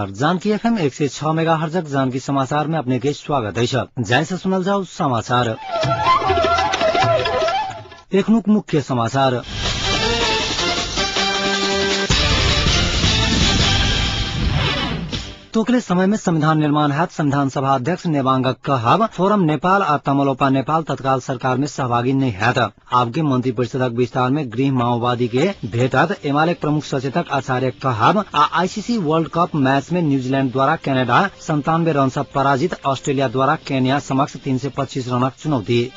नमस्कार, जानकी एफएम 106 मेगाहर्जक जानकी समाचार में अपने के स्वागत है। जाय से सुनल जाओ समाचार। एखनुक मुख्य समाचार। तोकले समय में संविधान निर्माण हैत संविधान सभा अध्यक्ष नेवांगक कहब फोरम नेपाल आ तमलोपा नेपाल तत्काल सरकार में सहभागी नहीं हैत। आबके मंत्री परिषदक विस्तार में गृह माओवादी के भेटत एमाले प्रमुख सचेतक आचार्य कहब आ आईसीसी वर्ल्ड कप मैच में न्यूजीलैंड द्वारा कनाडा 97 रन से पराजित, ऑस्ट्रेलिया द्वारा केन्या समक्ष 325 रनक चुनौती।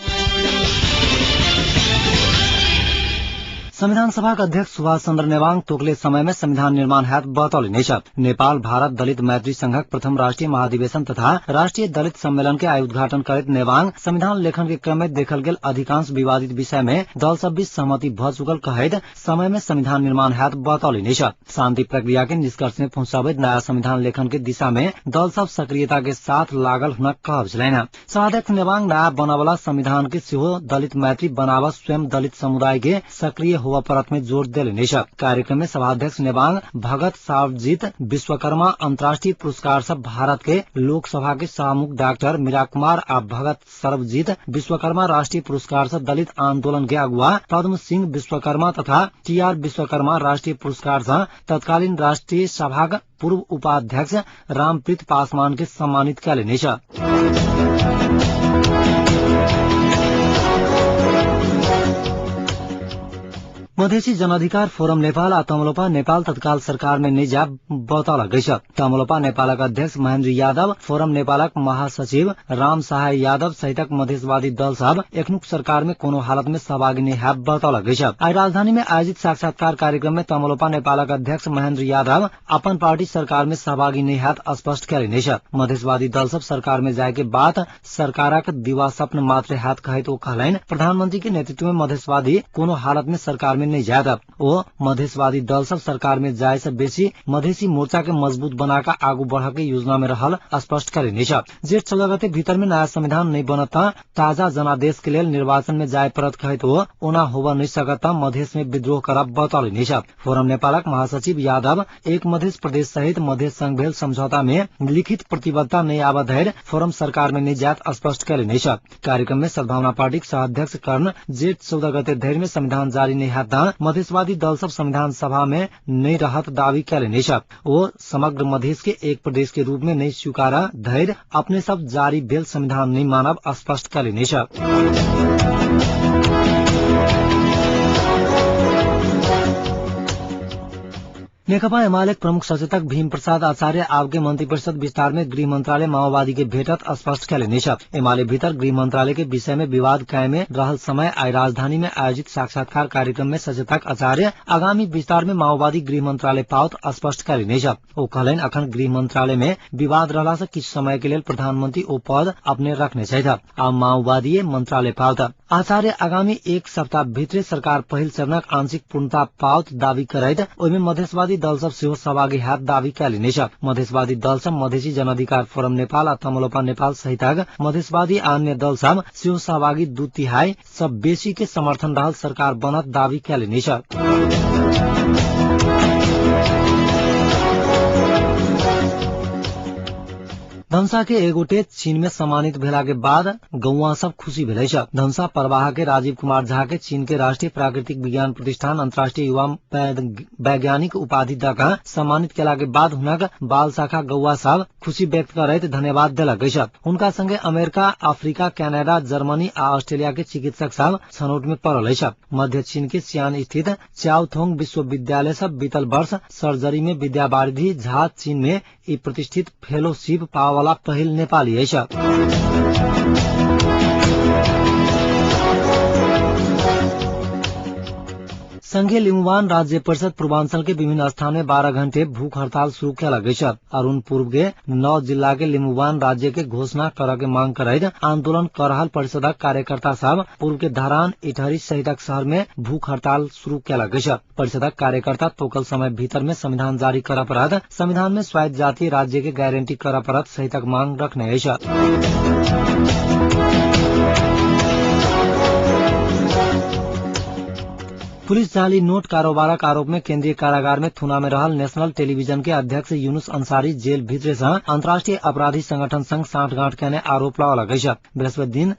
संविधान सभाक अध्यक्ष सुभाष चन्द्र नेवाङ तोकले समय में संविधान निर्माण हैत बतौले छ। नेपाल भारत दलित मैत्री संघक प्रथम राष्ट्रीय महाधिवेशन तथा राष्ट्रीय दलित सम्मेलन के आइ उद्घाटन करैत नेवाङ संविधान लेखन के क्रम में देखल गेल अधिकांश विवादित विषय में दल सब बीच सहमति भ चुकल कहैत समय में संविधान निर्माण हैत बतौले छ। शान्ति प्रक्रिया के निष्कर्ष में पहुंचाबैत नयाँ संविधान लेखन के दिशा में दल सब सक्रियता के साथ लागल हुनक कहब छलनि। सभाध्यक्ष नेवाङ नयाँ बनवला संविधान के सेहो दलित मैत्री बनाव स्वयं दलित समुदाय के सक्रिय होवा परत में जोर देले छ। कार्यक्रम में सभाध्यक्ष नेवाङ भगत सावजीत विश्वकर्मा अंतर्राष्ट्रीय पुरस्कार सब भारत के लोकसभा के सभामुख डाक्टर मीरा कुमार आ भगत सर्वजीत विश्वकर्मा राष्ट्रीय पुरस्कार से दलित आंदोलन के अगुवा पद्म सिंह विश्वकर्मा तथा टी आर विश्वकर्मा राष्ट्रीय पुरस्कार से तत्कालीन राष्ट्रीय सभाक पूर्व उपाध्यक्ष रामप्रीत पासवान के सम्मानित कयलनि छ। मधेसी जनअधिकार फोरम नेपाल आ तमलोपा नेपाल तत्काल सरकार में नहि जाब बतौलक अछि। तमलोपा नेपालक अध्यक्ष महेन्द्र यादव, फोरम नेपालक महासचिव राम सहाय यादव सहितक मधेसवादी दल सब एखनुक सरकार में कोनो हालत में सहभागी नहि हैब बतौलक अछि। आइ राजधानी में आयोजित साक्षात्कार कार्यक्रम में तमलोपा नेपालक अध्यक्ष महेन्द्र यादव अपन पार्टी सरकार में सहभागी नहि हैत स्पष्ट कयलनि अछि। मधेसवादी दल सब सरकार में जाय के बात सरकारक दिवा स्वप्न मात्र हैत कहैत ओ कहलनि, प्रधानमंत्री के नेतृत्व में मधेसवादी कोनो हालत में सरकार में नहीं जायत। ओ मधेसवादी दल सब सरकार में जाय से बेसी मधेसी मोर्चा के मजबूत बनाकर आगू बढ़ के योजना में रहल स्पष्ट करेने छ। जेठ 14 गते भीतर में नया संविधान नहीं बनत ताजा जनादेश के लेल निर्वाचन में जाय परत कहैत ओ ओना होब नहीं सकत मधेस में विद्रोह करब बतौलनि छ। फोरम नेपालक महासचिव यादव एक मधेस प्रदेश सहित मधेस संघ भेल समझौता में लिखित प्रतिबद्धता नहीं आबऽ धरि फोरम सरकार में नहीं जायत स्पष्ट कयलनि अछि। कार्यक्रम में सद्भावना पार्टीक सह अध्यक्ष कर्ण जेठ 14 गते धरि में संविधान जारी नहीं हैत त मधेसवादी दल सब संविधान सभा में नहीं रहत दावी कयलनि अछि। ओ समग्र मधेस के एक प्रदेश के रूप में नहीं स्वीकार धरि अपने सब जारी भेल संविधान नहीं मानब स्पष्ट कयलनि अछि। नेकपा एमाले प्रमुख सचेतक भीम प्रसाद आचार्य आबके मंत्री परिषद विस्तार में गृह मंत्रालय माओवादी के भेटत स्पष्ट कयलनि अछि। एमाले भीतर गृह मंत्रालय के विषय में विवाद कायमे रहल समय आइ राजधानी में आयोजित साक्षात्कार कार्यक्रम में सचेतक आचार्य आगामी विस्तार में माओवादी गृह मंत्रालय पाओत स्पष्ट कयलनि अछि। ओ कहलनि, अखन गृह मंत्रालय में विवाद रहला से किछु समय के लेल प्रधानमंत्री ओ पद अपने रखने छथि आ माओवादीय मंत्रालय पाओत। आचार्य आगामी एक सप्ताह भीतरे सरकार पहिल चरणक आंशिक पूर्णता पाओत दावी करैत ओहिमे मधेसवादी दल सब सेहो सहभागी हैत दावी कयलनि अछि। मधेसवादी दल सब मधेसी जनअधिकार फोरम नेपाल आ तमलोपा नेपाल सहितक मधेसवादी आ अन्य दल सब सेहो सहभागी 2/3 सब बेसी के समर्थन रहल सरकार बनत दावी कयलनि अछि। धनुषा के एगोटे चीन में सम्मानित भेला के बाद गौवा सब खुशी भेल अछि। धनुषा परवाहा के राजीव कुमार झा के चीन के राष्ट्रीय प्राकृतिक विज्ञान प्रतिष्ठान अंतर्राष्ट्रीय युवा वैज्ञानिक उपाधि दऽ कऽ सम्मानित केला के बाद हुनक बाल शाखा गौवा सब खुशी व्यक्त करैत धन्यवाद देलक अछि। हुनका संगे अमेरिका, अफ्रीका, कनाडा, जर्मनी आ ऑस्ट्रेलिया के चिकित्सक सब छनौट में पड़ल अछि। मध्य चीन के सियान स्थित च्याओथोंग विश्वविद्यालय सब बीतल वर्ष सर्जरी में विद्यावारिधि झा चीन में ई प्रतिष्ठित फेलोशिप पावला पहिल नेपाली अछि। संघीय लिम्बुवान राज्य परिषद पूर्वांचल के विभिन्न स्थान में 12 घंटे भूख हड़ताल शुरू कयल अछि। अरुण पूर्व के 9 जिला के लिम्बुवान राज्य के घोषणा करऽ के मांग करैत आंदोलन कर रहल परिषदक कार्यकर्ता सब पूर्व के धरान, इटहरी सहितक शहर में भूख हड़ताल शुरू कयल अछि। परिषदक कार्यकर्ता तोकल समय भीतर में संविधान जारी करऽ पड़त, संविधान में स्वायत्त जातीय राज्य के गारंटी करऽ पड़त सहितक मांग रखने अछि। पुलिस जाली नोट कारोबारक आरोप में केंद्रीय कारागार में थुना में रहल नेशनल टेलीविजन के अध्यक्ष यूनुस अंसारी जेल भीतरे से अंतर्राष्ट्रीय अपराधी संगठन संग साठगांठ केने आरोप लगाओल अछि। बृहस्पति दिन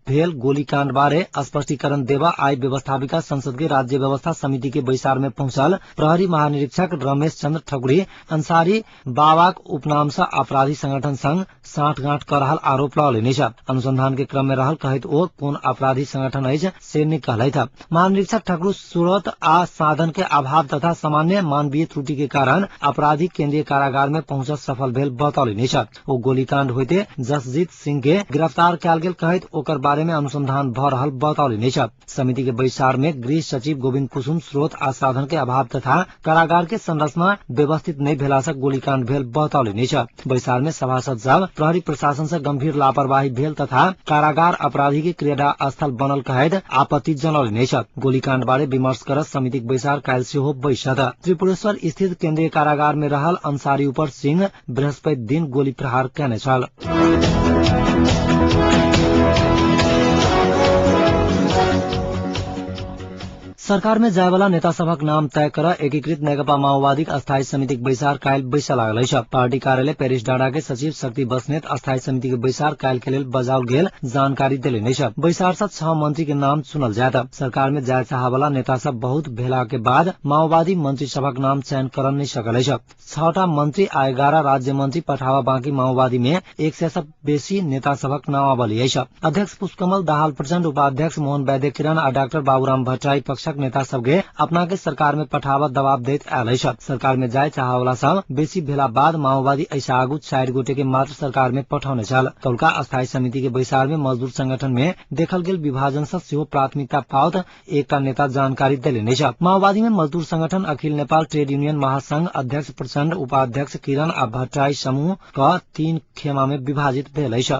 भेल गोलीकांड बारे स्पष्टीकरण देवा आइ व्यवस्थापिका संसद के राज्य व्यवस्था समिति के बैसार में पहुंचल प्रहरी महानिरीक्षक रमेश चंद्र ठकुरी अंसारी बाबाक उपनाम से अपराधी संगठन संग साठगांठ कर रहल आरोप लगौलनि अछि। अनुसंधान के क्रम में रहल कहैत ओ कोन अपराधी संगठन अछि से नहि कहलथि। महानिरीक्षक ठाकुर स्रोत आ साधन के अभाव तथा सामान्य मानवीय त्रुटि के कारण अपराधी केंद्रीय कारागार में पहुंचल सफल भेल बतौलनि अछि। ओ गोलीकांड होइते जसजीत सिंह के गिरफ्तार कयल गेल कहैत ओकर बारे में अनुसंधान भ रहल बतौलनि अछि। समिति के बैसार में गृह सचिव गोविंद कुसुम स्रोत आ साधन के अभाव तथा कारागार के संरचना व्यवस्थित नहि भेला से गोलीकांड भेल बतौलनि अछि। बैसार में सभासद सब प्रहरी प्रशासन से गंभीर लापरवाही भेल तथा कारागार अपराधी के क्रीड़ा स्थल बनल कहैत आपत्ति जनौलनि अछि। गोलीकांड बारे विमर्श करत समितिक बैसार काल्हि सेहो बैसत। त्रिपुरेश्वर स्थित केंद्रीय कारागार में रहल अंसारी ऊपर सिंह बृहस्पति दिन गोली प्रहार केने छल। सरकार में जायवाला नेता सभक नाम तय कर एकीकृत नेकपा माओवादीक अस्थायी समितिक बैसार काल्हि बैसऽ लागल अछि। पार्टी कार्यालय पेरिस डाँडा के सचिव शक्ति बस्नेत अस्थायी समिति के बैसार काल्हि के लेल बजाओल गेल जानकारी देलनि अछि। बैसार से 6 मंत्री के नाम चुनल जायत। सरकार में जाय चाहवाला नेता सब बहुत भेला के बाद माओवादी मंत्री सभक नाम चयन कर नहि सकल अछि। 6टा मंत्री आ 11 राज्य मंत्री पठावा बाँकी माओवादी में 100 से बेसी नेता सभक नामावली अछि। अध्यक्ष पुष्पकमल दाहाल प्रचंड, उपाध्यक्ष मोहन वैद्य किरण आ डाक्टर बाबूराम भट्टराई पक्षक नेता सबके अपना के सरकार में पठावा दबाव दैत आयल अछि। सरकार में जाय चाहवाला सब बेसी भेला बाद माओवादी ऐसा आगू 4 गोटे के मात्र सरकार में पठौने छल। कौलका अस्थायी समिति के बैसार में मजदूर संगठन में देखल गेल विभाजन से सेहो प्राथमिकता पाओत एकटा नेता जानकारी देलनि अछि। माओवादी में मजदूर संगठन अखिल नेपाल ट्रेड यूनियन महासंघ अध्यक्ष प्रचंड, उपाध्यक्ष किरण आ भट्टराई समूह क 3 खेमा में विभाजित भेल अछि।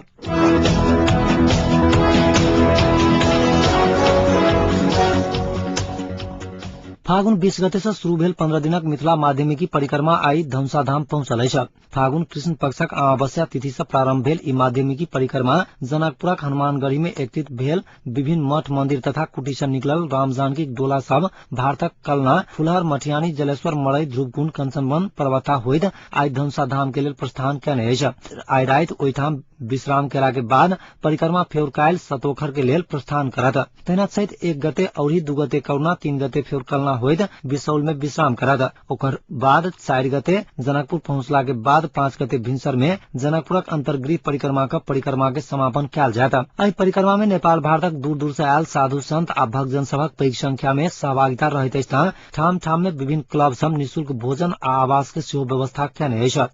फागुन 20 गते से शुरू भेल 15 दिनक मिथिला माध्यमिकी परिक्रमा आई धनुषाधाम पहुंचल अछि। फागुन कृष्ण पक्षक अमावस्या तिथि से प्रारंभ भेल ई माध्यमिकी परिक्रमा जनकपुरक हनुमानगढ़ी में एकत्रित भेल विभिन्न मठ मंदिर तथा कुटी से निकलल राम जानकी डोला सब भारतक कलना, फुलहर, मठियानी, जलेश्वर, मड़ई, ध्रुवकुंड, कंचनवन, पर्वता होइत आई धनुषा धाम के लेल प्रस्थान केने अछि। आई राति ओहिठाम विश्राम केला के बाद परिक्रमा फेर काल्हि सतोखर के लेल प्रस्थान करत। तहिना चैत 1 गते औरी 2 गते करुणा, 3 गते फेर कलना होइत बिसौल में विश्राम करत। ओकर बाद 4 गते जनकपुर पहुंचला के बाद 5 गते भिनसर में जनकपुरक अंतर्गृह परिक्रमा का परिक्रमा के समापन कयल जायत। एहि परिक्रमा में नेपाल भारतक दूर दूर से आयल साधु संत आ भक्तजन सभक पैघ संख्या में सहभागिता रहैत अछि। ठाम ठाम में विभिन्न क्लब सब निःशुल्क भोजन आ आवास के सेहो व्यवस्था केने अछि।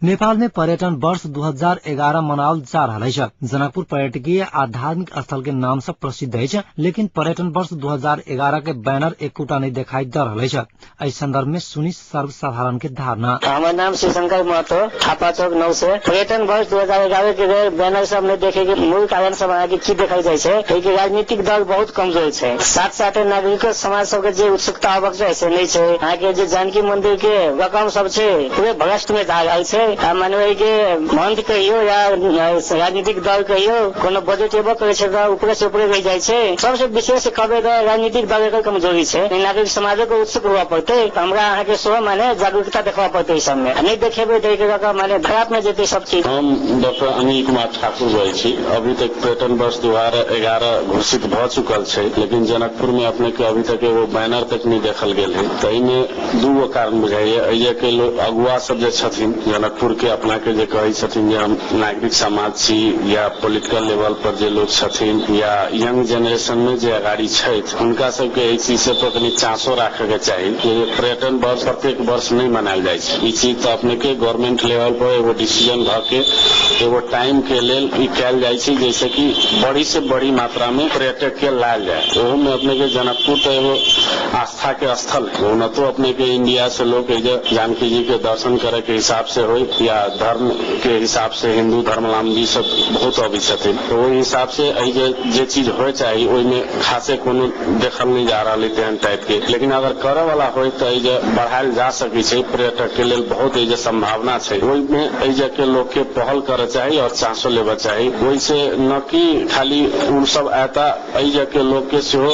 नेपाल में पर्यटन वर्ष 2011 मनाओल जा रहल अछि। जनकपुर पर्यटकीय आ धार्मिक स्थल के नाम से प्रसिद्ध अछि, लेकिन पर्यटन वर्ष 2011 के बैनर एकोटा नहीं दिखाई दे रहल अछि। एहि संदर्भ में सुनी सर्वसाधारण के धारणा। हमर नाम शिवशंकर महतो, थापा चौक 9 से। पर्यटन वर्ष 2011 के बैनर सब नहीं देखे के मूल कारण सब अहाँ के की देखल जाय छै कि राजनीतिक दल बहुत कमजोर छै, साथ साथ नागरिक समाज सबके जे उत्सुकता होबक चाही से नहीं छै। अहाँ के जे जानकी मंदिर के रकम सब छै पूरे भ्रष्ट में जा रहल छै। आ मानवे के महंत कहियो या राजनीतिक दल कहियो कोनो बजट एबो करे छै तऽ ऊपरे से ऊपरे रहि जाइ छै। सबसे विशेष कहबै तऽ राजनीतिक दल एकर कमजोरी छै। नागरिक समाजो के उत्सुक हुअ पड़तै, हमरा अहाँ के सेहो माने जागरूकता देखबऽ पड़तै ई सबमे। नहि देखेबै तऽ एहिके रकम माने धराप मे जेतै सब चीज। हम डॉक्टर अनिल कुमार ठाकुर बोलै छी। अभी तक पर्यटन वर्ष 2011 घोषित भऽ चुकल छै, लेकिन जनकपुर में अपने के अभी तक एगो बैनर तक नहीं देखल गेल है। ताहिमे 2 गो कारण बुझाइए। एहि के लोग अगुआ सब जे छथिन जनकपुर के अपना के जे कहै छथिन जे हम नागरिक समाज छी या पॉलिटिकल लेवल पर जे लोग छथिन या यंग जेनरेशन में जे अगाड़ी छथि, हुनका सबके एहि चीज से पर कनि चासो राखे के चाही जे पर्यटन वर्ष प्रत्येक वर्ष नहीं मनायल जाइ छै। ई चीज तऽ अपने के गवर्नमेंट लेवल पर एगो डिसीजन भऽ के एगो टाइम के लेल ई कयल जाइ छै, जैसे कि बड़ी से बड़ी मात्रा में पर्यटक के लायल जाय। ओहू में अपने के जनकपुर तऽ एगो आस्था के स्थल है। ओना तो अपने के इंडिया से लोग जानकी जी के दर्शन करे के हिसाब से होई, या धर्म के हिसाब से हिन्दू धर्मावलंबी सब बहुत अबै छथिन। तऽ ओहि हिसाब से एहि जे चीज होय चाही ओहिमे खासे कोनो देखल नहि जा रहल है तेहन टाइप के। लेकिन अगर करऽ वाला होय तऽ एहि जे बढ़ायल जा सकै छै। पर्यटक के लेल बहुत एहि जे संभावना छै। ओहिमे एहि के लोक के पहल करऽ चाही और चांसो लेबऽ चाही। ओहिसे न कि खाली ओ सब आता, एहि के लोक के सेहो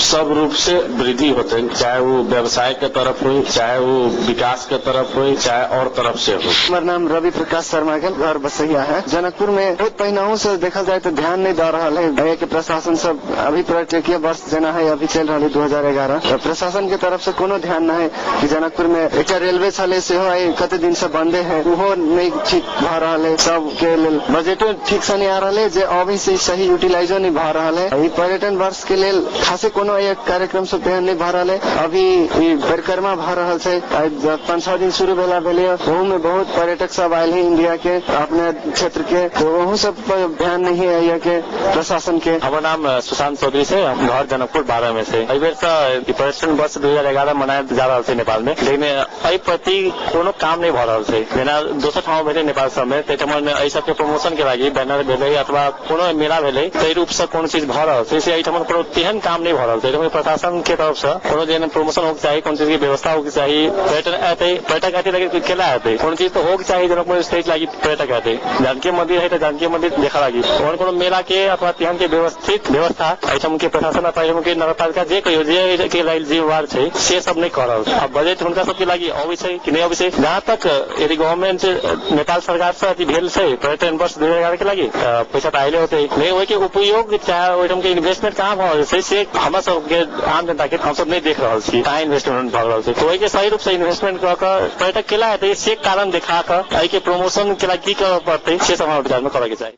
सब रूप से वृद्धि होतै, चाहे वो व्यवसाय के तरफ हो, चाहे वो विकास के तरफ हो, चाहे और तरफ से हो। हमर नाम रवि प्रकाश शर्मा गेल, घर बसैया है। जनकपुर में बहुत पहिनहु से देखल जाए तो ध्यान नहीं दऽ रहल है यहाँ के प्रशासन सब। अभी पर्यटकीय वर्ष जेना है अभी चलि रहल है 2011, तऽ प्रशासन के तरफ से कोनो ध्यान नहीं है कि जनकपुर में एकटा रेलवे छलै सेहो आइ कते दिन से बंदे है, ओहो नहीं ठीक भऽ रहल है। सबके लेल बजटो ठीक से नहीं आ रहल है, जे अभी से सही यूटिलाइजो नहीं भऽ रहल है। ई पर्यटन वर्ष के लेल खासे कोनो एक कार्यक्रम सब तेहन नहीं भऽ रहल है। अभी ई परिक्रमा भऽ रहल छै, आइ 5-6 दिन शुरू भेला भेलै, ओहू में बहुत पर्यटक सब आयल है इंडिया के, अपने क्षेत्र के, तो ओहू सब पर ध्यान नहीं है यहाँ के प्रशासन के। हमर नाम सुशांत चौधरी छै, हम घर जनकपुर 12 में छै। एहि बेर तऽ ई पर्यटन वर्ष 2011 मनायल जा रहल छै नेपाल में, लेकिन एहि प्रति कोनो काम नहि भऽ रहल छै। जेना दोसर ठाम भेलै नेपाल सब में, ताहि एहि सबके प्रमोशन के लागि बैनर भेलै अथवा कोनो मेला भेलै, ताहि रूप से कोनो चीज भऽ रहल छै, से एहिठाम कोनो तेहन काम नहि भऽ रहल छै। एहिठाम प्रशासन के तरफ से कोनो जेहन प्रमोशन होके चाही, कोनो चीज के व्यवस्था होके चाही। पर्यटन एतै, पर्यटक एतै लेकिन केला एतै, कोनो चीज तऽ होके चाही जनकपुर स्टेट लागि पर्यटक एतै। जानकी मंदिर है तऽ जानकी मंदिर देखा लागि ओहन कोनो मेला के अथवा तेहन के व्यवस्थित व्यवस्था एहिठाम के प्रशासन अथवा एहिठाम के नगरपालिका जे कहियो जे के लागि जिम्मेवार छै से सब नहि कऽ रहल छै। आब बजट हुनका सबके लागि अबै छै कि नहि अबै छै, जहाँ तक यदि गवर्नमेंट नेपाल सरकार से अथी भेल छै पर्यटन वर्ष 2011 के लागि पैसा तऽ आयले होतै, लेकिन ओहिके उपयोग चाहे ओहिठाम के इन्वेस्टमेंट कहाँ भऽ रहल छै से हमरा सबके आम जनता के हमसब नहि देख रहल छी कहाँ इन्वेस्टमेंट भऽ रहल छै। तऽ ओहिके सही रूप से इन्वेस्टमेंट कऽ कऽ पर्यटक केला हेतै से कारण देखा कऽ एहिके प्रमोशन के लागि की करऽ पड़तै से सब हमरा विचार में करऽ के चाही।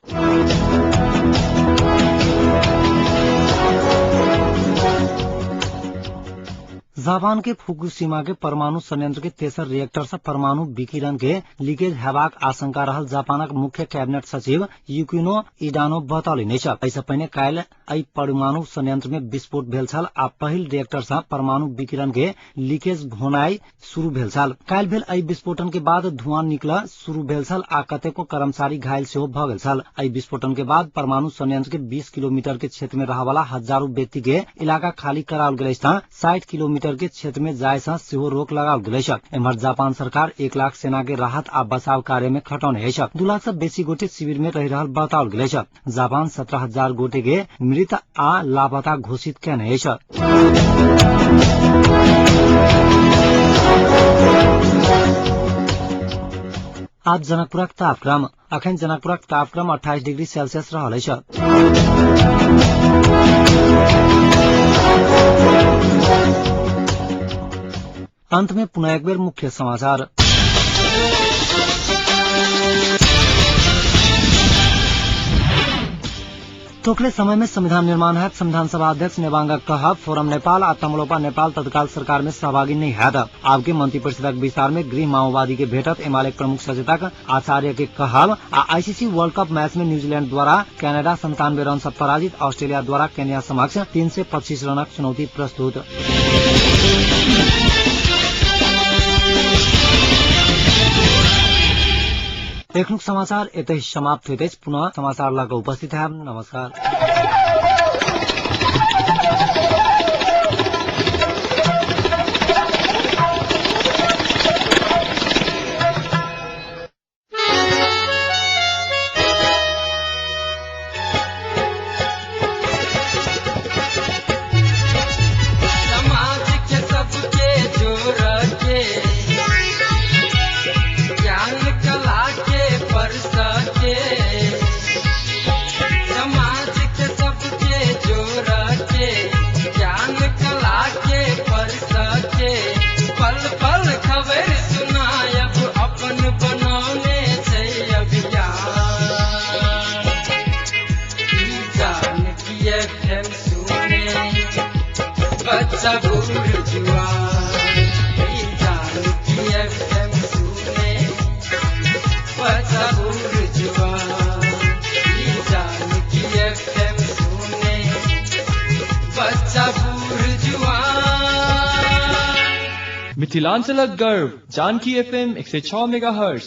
जापान के फुकुशिमा के परमाणु संयंत्र के तेसर रिएक्टर से परमाणु विकिरण के लीकेज हेबाक आशंका रहल जापानक मुख्य कैबिनेट सचिव युकिनो इडानो बतौलनि अछि। एहिसँ पहिने काल्हि एहि परमाणु संयंत्र में विस्फोट भेल छल आ पहिल रिएक्टर से परमाणु विकिरण के लीकेज होनाइ शुरू भेल छल। काल्हि भेल एहि विस्फोटन के बाद धुआं निकल शुरू भेल छल आ कतेको कर्मचारी घायल सेहो भऽ गेल छल। एहि विस्फोटन के बाद परमाणु संयंत्र के 20 किलोमीटर के क्षेत्र में रहवाला हजारों व्यक्ति के इलाका खाली कराओल गेल अछि। 60 किलोमीटर के क्षेत्र में जाय से सेहो रोक लगाओल गेल अछि। एम्हर जापान सरकार 1 लाख सेना के राहत आ बचाव कार्य में खटौने अछि। 2 लाख से बेसी गोटे शिविर में रहि रहल बताओल गेल अछि। जापान 17,000 गोटे के मृत आ लापता घोषित केने अछि। आज जनकपुरक तापक्रम अखन जनकपुरक तापक्रम 28 डिग्री सेल्सियस रहल अछि। अंत में पुनः एक बेर मुख्य समाचार। तोकले समय में संविधान निर्माण है संविधान सभा अध्यक्ष नेवांगक कहब फोरम नेपाल आ तमलोपा नेपाल तत्काल सरकार में सहभागी नहीं हैत। आबके मंत्री परिषदक विस्तार में गृह माओवादी के भेटत एमाले प्रमुख सचेतक आचार्य के कहब आ आईसीसी वर्ल्ड कप मैच में न्यूजीलैंड द्वारा कनाडा 97 रन से पराजित, ऑस्ट्रेलिया द्वारा केन्या समक्ष 325 रनक चुनौती प्रस्तुत। एखनुक समाचार एतहि समाप्त होइत अछि। पुनः समाचार लऽ कऽ उपस्थित हैब। नमस्कार। समाज के सबके जोड़ के ज्ञान कला के परस के, समाज के सबके जोड़ के ज्ञान कला के परस के, पल पल खबर सुनायब अपन बनौने छै अभियान। ई जानकी एफएम सुने बच्चा बूढ़ जुआन, ई जानकी एफएम सुने बच्चा बूढ़ जुआन, ई जानकी एफएम सुने बच्चा बूढ़ जुआन। मिथिलांचलक गर्व जानकी एफएम 106 मेगाहर्ट्ज।